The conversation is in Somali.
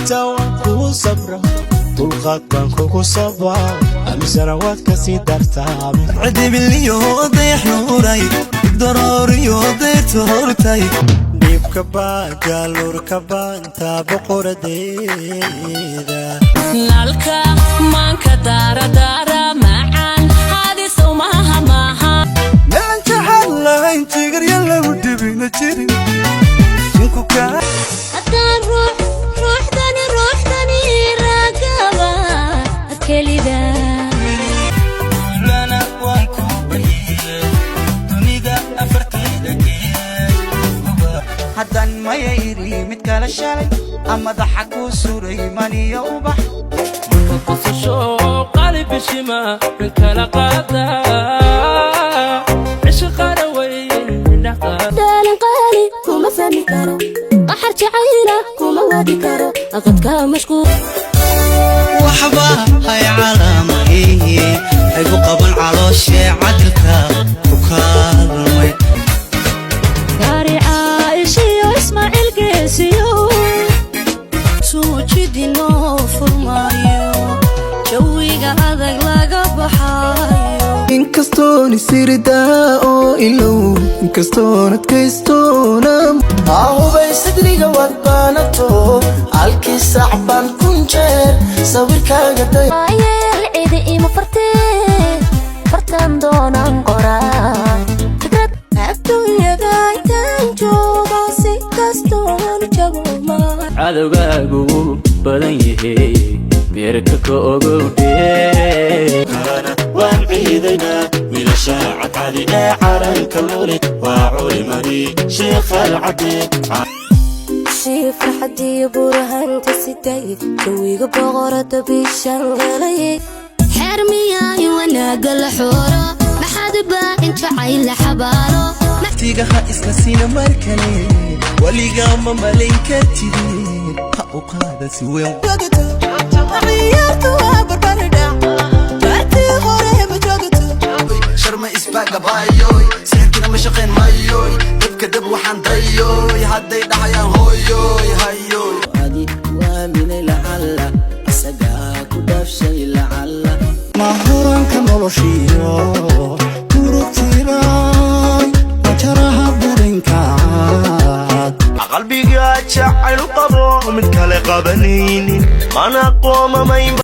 Inta waan kugu sabra, dulqaad baan kugu sabaa, amisana waad kasii dartaa. Cidibiliyo dayax nuuray, darooriyo dayrta hortay. Dhiibka baagaaluurka baanta boqoradeeda. Nalka maanka daaradaara macaan hadisow maaha maaha. Meelan jaxad lahayn, jigarya lagu dhibina jirin jinku kaa. Haddaan ruux ruuxdani ruuxdani raagaba kelida. Lana waan ku bariyey, dunida afarteeda geed. Haddaan mayayri mid kala shalay madaxa kuu suray maniyo ubax. Qosasho qalbishima min kala qaada cishqara weyn. Daalin qaali kuma fahmi karo, qaxar jacayla kuma wadi karo, aqadka mashquul. Waxba hay calaamahiye, haygu qaban calooshee, cadilka ku kaalmay. Gaari Caaishiyo Ismaaciil Geesiyo. Suujidinoo furmaayo, jawiga adag laga baxaayo. Inkastoon isiridaa oo ilow, inkastoon adkaystoona. Hubay sidriga waad baanato, halkii saac baan kun jeer sawirkaaga day. Ayeel cidi ima fartee, fartan doonaan qoraa fikrad. Adduunyada intaan joogo, si kastoon jabo maa. Cadowgaagu wuu badan yahay, meerka ka ogowdhe. Waan ciidaynaa wiilasha cadcadi ee calanka lule, waa culimadii Sheekh Alcade. Shii farxadiyo burahanta siday, jawiga boqorada bishan galay. Xeer miyaayo wanaaga la xooro? Maxaad baa in jacayl la xabaalo? Tiga ha isla siina mar kale, weligaa ma malayn kartide, ha u qaadan si weyn. Ciyaartu waa barbardhac, baartii hore ma joogto. Sharma isbaagabayoy, sixirkina ma shaqayn mayoy, dabka dab waxaan dayoy, hadday dhahayaan hooyoy hayoy. Adi ku aaminay, lacalla asagaa ku dhaafshay lacalla. Mahuranka noloshiyo murugtiray wajaraha burinkaad. Qalbiga jacayl u qabo, mid kale qabanaynin, mana qoomamayn.